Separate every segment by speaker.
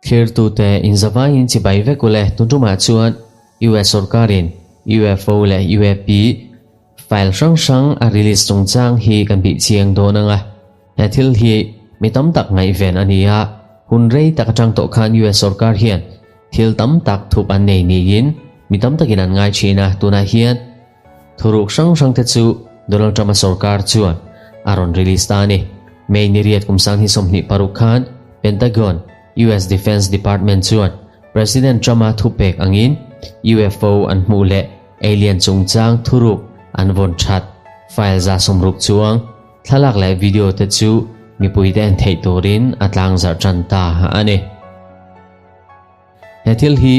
Speaker 1: Thlirtute inzavaiin chibai vek ule tun tumah chuan US sorkarin UFO leh UAP file hrang hrang a release chungchang hi kan bih chiang dawn ang a. He thil hi mi tam tak ngaihven a ni a, hun rei tak atang tawh khan US sorkar hian thil tam tak thup an nei niin mi tam takin an ngai thin a, tunah hian Thuruk hrang hrang te chu Donald Trump-a sorkar chuan a rawn release ta a ni. May ni riat kum 2026 khan Pentagon, US Defense Department chuan President Trump-a thupek angin UFO an hmuh leh alien chungchang thuruk an vawn that file 160 chuang thlalak leh video te chu mipuite en theih turin a tlangzarh tan ta a ni. He thil hi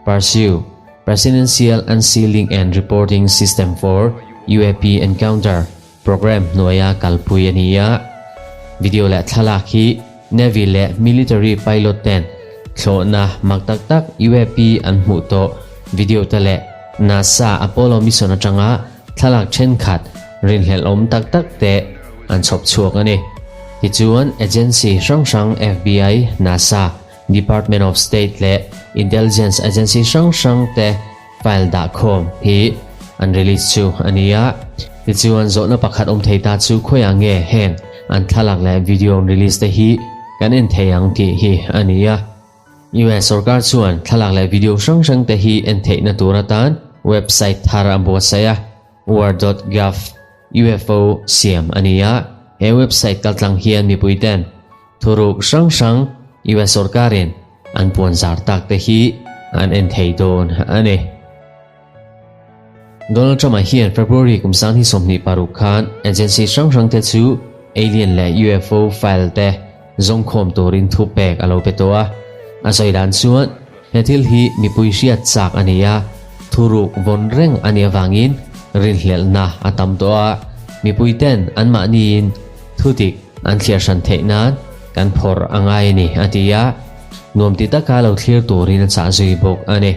Speaker 1: Pursue, Presidential Unsealing and Reporting System for UAP Encounter program hnuaia kalpui a ni a. Video leh thlalak hi Navy leh Military pilot ten thlawhna mak tak tak UAP an hmuh tawh video te leh NASA Apollo mission atanga thlalak thenkhat rinhlelhawm tak tak te an chhawp chhuak a ni. Tichuan agency hrang hrang FBI, NASA, Department of State leh Intelligence agency hrang hrang te file dah khawm hi an release chu a ni a. Tichuan zawhna pakhat awm thei ta chu khawiah nge heng an thlalak leh video an release te hi kan en thei ang tih hi a ni a. US sorkar chuan thlalak leh video hrang hrang te hi en theihna tur atan website thar a buatsaih a, war.gov UFO siam a ni a. He website kaltlang hian mipui ten Thuruk hrang hrang US sorkarin an puan zar tak te hi an en thei dawn a ni. Donald Trump-a hian February kum 2026 khan agency hrang hrang te chu alien leh UFO file te zawngkhawm turin thu pek a lo pe tawh a. A sawi dan chuan he thil hi mipui hriat chak a ni a, thuruk vawn reng a nih avangin rinhlelhna a tam tawh a, mipui ten anmahniin Thudik an thliar hran theih nan kan phawrh a ngai a ni, a ti a. Nuam ti taka lo thlir turin a chah zui bawk a ni.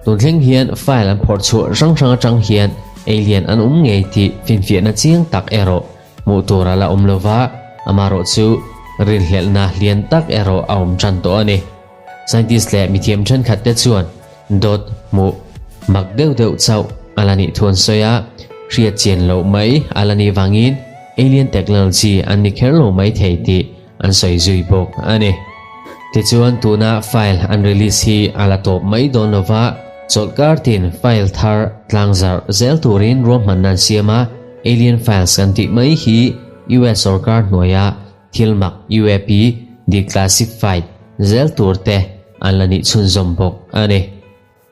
Speaker 1: Tun thleng hian file an phawrh chhuah hrang hrang atang hian alien an awm ngei tih finfiahna chiang tak erawh hmuh tur a la awm lo va, amaherawhchu rinhlelhna lian tak erawh a awm tan tawh a ni. Scientist leh mithiam thenkhat te chuan dawt hmuh mak deuh deuh chauh a la nih thu an sawi a, hriat chian loh mai a la nih vangin alien technology an ni kher lo mai thei tih an sawi zui bawk a ni. Tichuan tuna file an release hi a la tawp mai dawn lo va, chawlhkar tin file thar tlangzarh zel turin ruahmanna an siam a, alien files kan tih mai hi US sorkar hnuaia Thil mak UAP declassified zel tur te an la nih chhunzawm bawk a ni.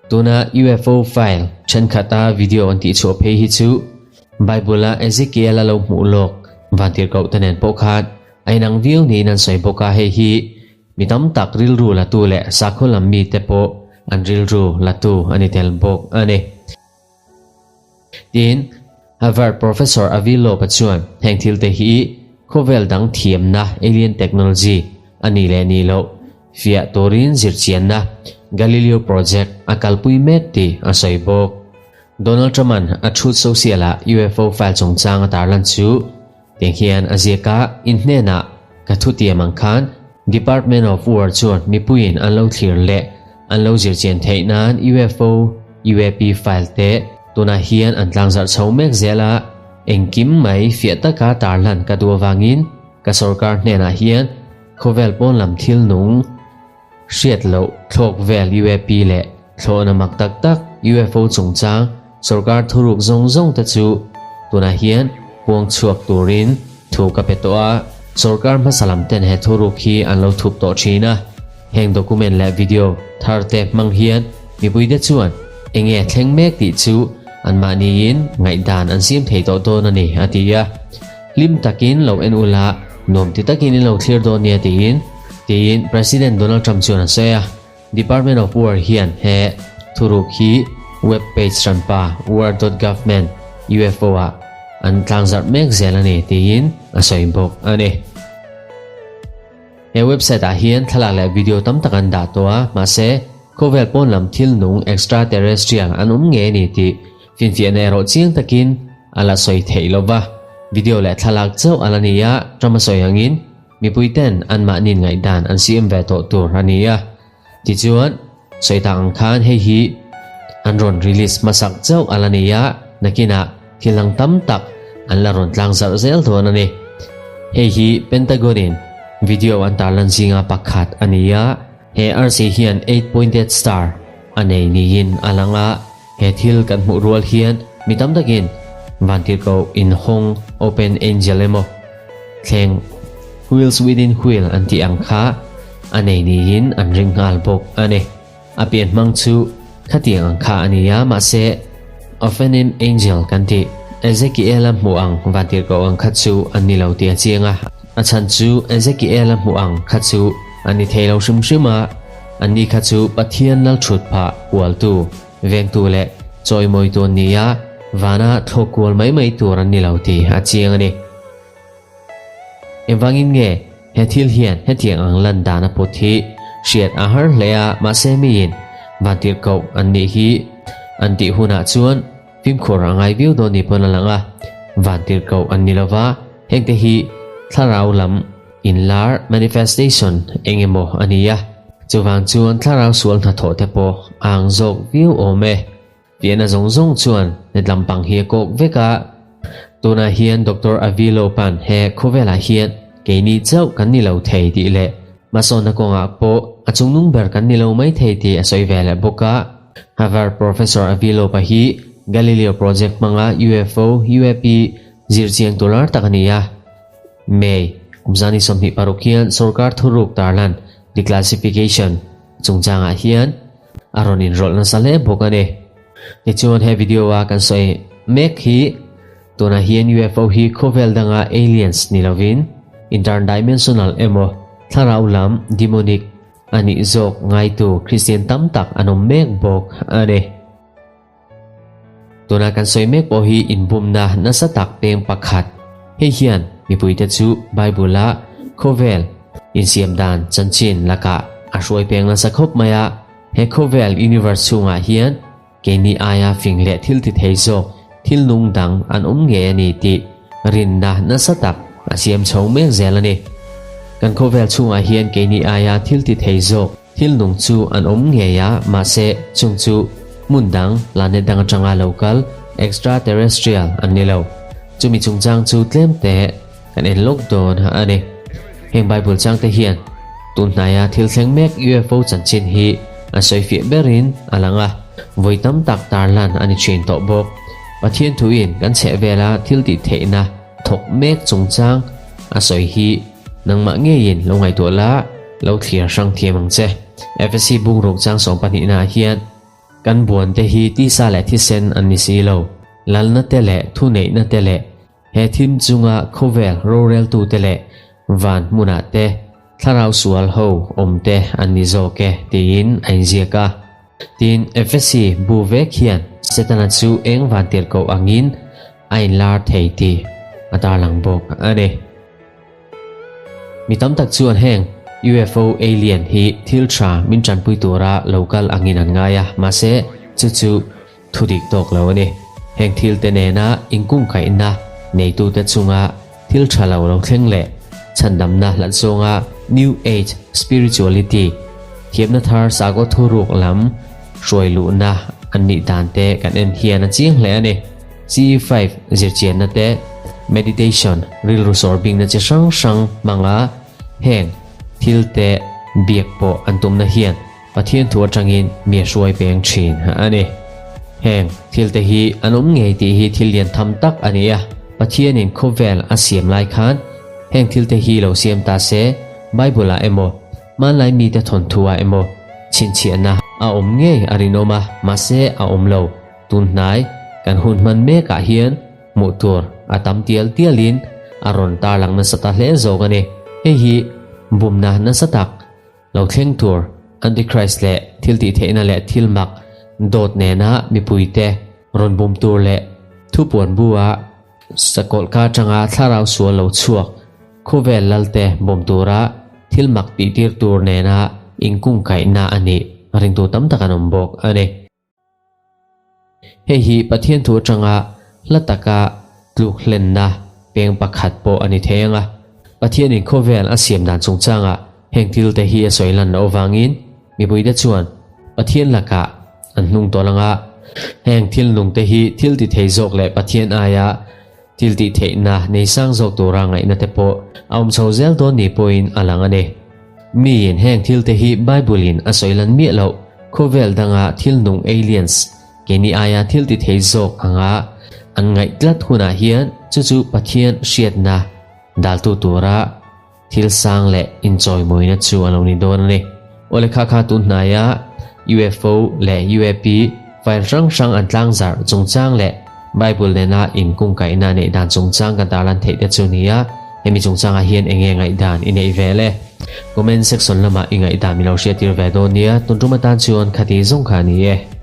Speaker 1: Tuna UFO file thenkhat a video an tihchhuah phei hi chu Bible-a Ezekiel-a lo hmuh lawk vantirhkoh te nen pawh khan a inang viau niin an sawi bawk a, hei hi mi tam tak rilru latu leh sakhaw lam mite pawh an rilru latu a ni tel bawk a ni. Tin, Harvard Professor Avi Loeb-a chuan heng thilte hi khawvel dang thiamna, alien technology, a nih leh nih loh fiah turin zirchianna Galileo Project a kalpui mek tih a sawi bawk. Donald Trump-a'n a Truth Social-ah UFO file chungchang a tarlan chu tiang hian a ziak a, In hnenah ka thutiam ang khan Department of War chuan mipuiin an lo thlir leh an lo zirchian theih nan UFO, UAP file te tunah hian an tlangzarh chho mek zel a, engkim mai fiah taka tarlan ka duh avangin ka sorkar hnenah hian khawvel pawn lam thil nung hriat loh thlawk vel UAP leh thlawhna mak tak tak UFO chungchang sorkar thuruk zawng zawng te chu tunah hian puang chhuak turin thu ka pe tawh a, sorkar hmasa lam ten he thuruk hi an lo thup tawh thin a, heng document leh video thar te hmang hian mipui te chuan eng nge thleng mek tih chu anmahniin ngaihdan an siam thei tawh dawn a ni a ti a, hlim takin lo en ula nuam ti takin in lo thlir dawn nia tiin tiin President Donald Trump chuan a sawi a. Department of War hian he thuruk hi web page hranpa war.government UFO ah an tlangzarh mek zel a ni tiin a sawi bawk a ni. He website ah hian thlalak leh video tam tak an dah tawh a, mahse khawvel pawn lam thil nung extraterrestrial an awm ngei a ni tih finfiahna erawh chiang takin a la sawi theih lova, video leh thlalak chauh a la ni a, Trump a sawi angin. mipui ten anmahni'n ngaihdan an siam ve tawh tur a ni a. Tichuan, sawi tak ang khan hei hi an rawn release hmasak chauh a la ni a, nakinah thil dang tam tak an la rawn tlang zarh zel dawn a ni. Hei hi Pentagon-in video an tarlan zinga pakhat a ni a, he arsi hian eight-pointed star a nei niin a lang a, he thil kan hmuh rual hian mi tam takin vantirhkoh inhawng open angel emaw thleng wheels within wheel an tih ang kha a nei niin an ring nghal bawk a ni. A pian hmang chu khatiang ang kha a ni a, mahse Ophanim angel kan tih Ezekiel-a hmuh ang vantirhkoh ang kha chu an ni lo tih a chiang a, a chhan chu Ezekiel-a hmuh ang kha chu an ni thei lo hrim hrim a, anni kha chu Pathian lal thut phah kualtu, vengtu leh chawimawitu an ni a, vana thlawk kual mai mai tur an ni lo tih a chiang a ni. Engvangin nge he thil hian hetiang ang lan dan a put hi hriat a har hle a, mahse miin vantirhkoh an nih hi an tih hunah chuan fimkhur a ngai viau dawn ni pawn a lang a, vantirhkoh an ni lova, hengte hi thlarau lam inlar, manifestation, eng emaw a ni a, chuvang chuan thlarau sual hnathawh te pawh a ang zawk viau awm e. Fiahna zawng zawng chuan letlam pang hi a kawk vek a. Tunah hian Doctor Avilo pan he khawvelah hian keini chauh kan ni lo thei tih leh hmasawnna kawngah pawh a chungnung ber kan ni lo mai thei tih a sawi ve leh bawk a. Harvard Professor Avilo pa hi Galileo Project hmanga UFO, UAP, zirchiang tu lar tak a ni a. May, kum zani 26 hian sorkar thuruk tarlan declassification chungchangah hian A rawn inrawlh nasa hle bawk a ni. Tichuan he video a kan sawi mek hi tunah hian UFO hi khawvel danga aliens ni lovin interdimensional emaw thlarau lam demonic a nih zawk ngaitu Christian tam tak an awm mek bawk a ni. Tuna kan sawi mek pawh hi inbumna nasa tak peng pakhat. Hei hian mipuite chu Bible-a khawvel insiam dan chanchin lakah a hruai peng nasa khawp mai a. He khawvel universe chhungah hian keini aia fing leh thil ti thei zawk thil nung dang an awm ngei a ni tih rinna nasa tak a siam chho mek zel a ni. Kan khawvel chhungah hian keini aia thil ti thei zawk Thil nung chu an awm ngei a, mahse chung chu hmun dang, planet dang atanga lo kal, extraterrestrial, an ni lo. Chumi chungchang chu tlem te kan en lawk dawn a ni. Heng Bible changte hian tun hnaia thil thleng mek UFO chanchin hi an sawifiah berin a lang a, vawi tam tak tarlan a ni thin tawh bawk. Pathian thuin kan chhehvela thil tih theihna thawk mek chungchang a sawi hi Nangmah ngeiin lo ngaihtuah la, lo thlir hrang thiam ang che. Efesi bungruk chang sawmpahnih-naah hian kan buante hi tisa leh thisen an ni si lo, lalna te leh thuneihna te leh he thim chunga khawvel roreltute leh van hmunah te thlarau sual ho awm te an ni zawk e tiin a inziak a. Tin, Efesi bu vek hian Setana chu eng vantirhkoh angin a inlar thei tih a tarlang bawk a ni. Mi tam tak chuan heng UFO alien hi thil tha min tanpui tura lo kal angin an ngai a, mahse chu chu thu dik tawk lo a ni. Heng thil te nena inkungkaihna neitute chunga thil tha lo lo thleng leh chhandamna hlat zawnga New Age spirituality thiamna thar sakhaw thuruk lam hruai luhna an nih dan te kan en hian a chiang hle a ni. CE5 zirchianna te, meditation, rilru sawr bingna chi hrang hrang hmanga heng thil te biak pawh an tumna hian Pathian thu atangin mi a hruai peng thin a ni. Heng thil te hi an awm ngei tih hi thil lian tham tak a ni a, Pathianin khawvel a siam lai khan heng thil te hi lo siam ta se, Bible-ah emaw, hmanlai mite thawnthu-ah emaw chhinchhiahna a awm ngei a rinawm a, mahse a awm lo. Tun hnai kan hun hman mekah hian hmuh tur a tam tial tialin a rawn tarlang nasa ta hle zawk a ni. Hei hi bumna nasa tak lo thleng tur Antichrist leh thil tihtheihna leh thil mak dawt nena mipuite rawn bum tur leh thupuan bu-a sakawlh ka atanga thlarau sual lo chhuak khawvel lalte bum tura thil mak tihtir tur nena inkungkaihna a nih ringtu tam tak an awm bawk a ni. Hei hi Pathian thu atanga hla taka tluk hlenna peng pakhat pawh a ni thei ang a. Pathianin khawvel a siam dan chungchangah heng thil te hi a sawi lan loh avangin mipuite chuan Pathian lakah an hnung tawh lang a. Heng thil nung te hi thil ti thei zawk leh Pathian aia thil tih theihna nei sang zawk tura ngaihna te pawh a awm chho zel dawn ni pawhin a lang a ni. Miin heng thil te hi Bible-in a sawi lan miah loh khawvel danga thil nung aliens Keini aia thil ti thei zawk anga an ngaih tlat hunah hian chu chu Pathian hriatna daltu tura thil sang leh inchawimawina chu a lo ni dawn a ni. Aw lekha kha tun hnaia UFO leh UAP file hrang hrang an tlangzarh chungchang leh Bible nena inkungkaihna neih dan chungchang kan tarlan theih te chu nia, hemi chungchangah hian eng nge ngaihdan i neih ve le? Comment section lamah i ngaihdan min lo hriattir ve dawn nia, tun tum atan chuan khati zawng kha a ni e.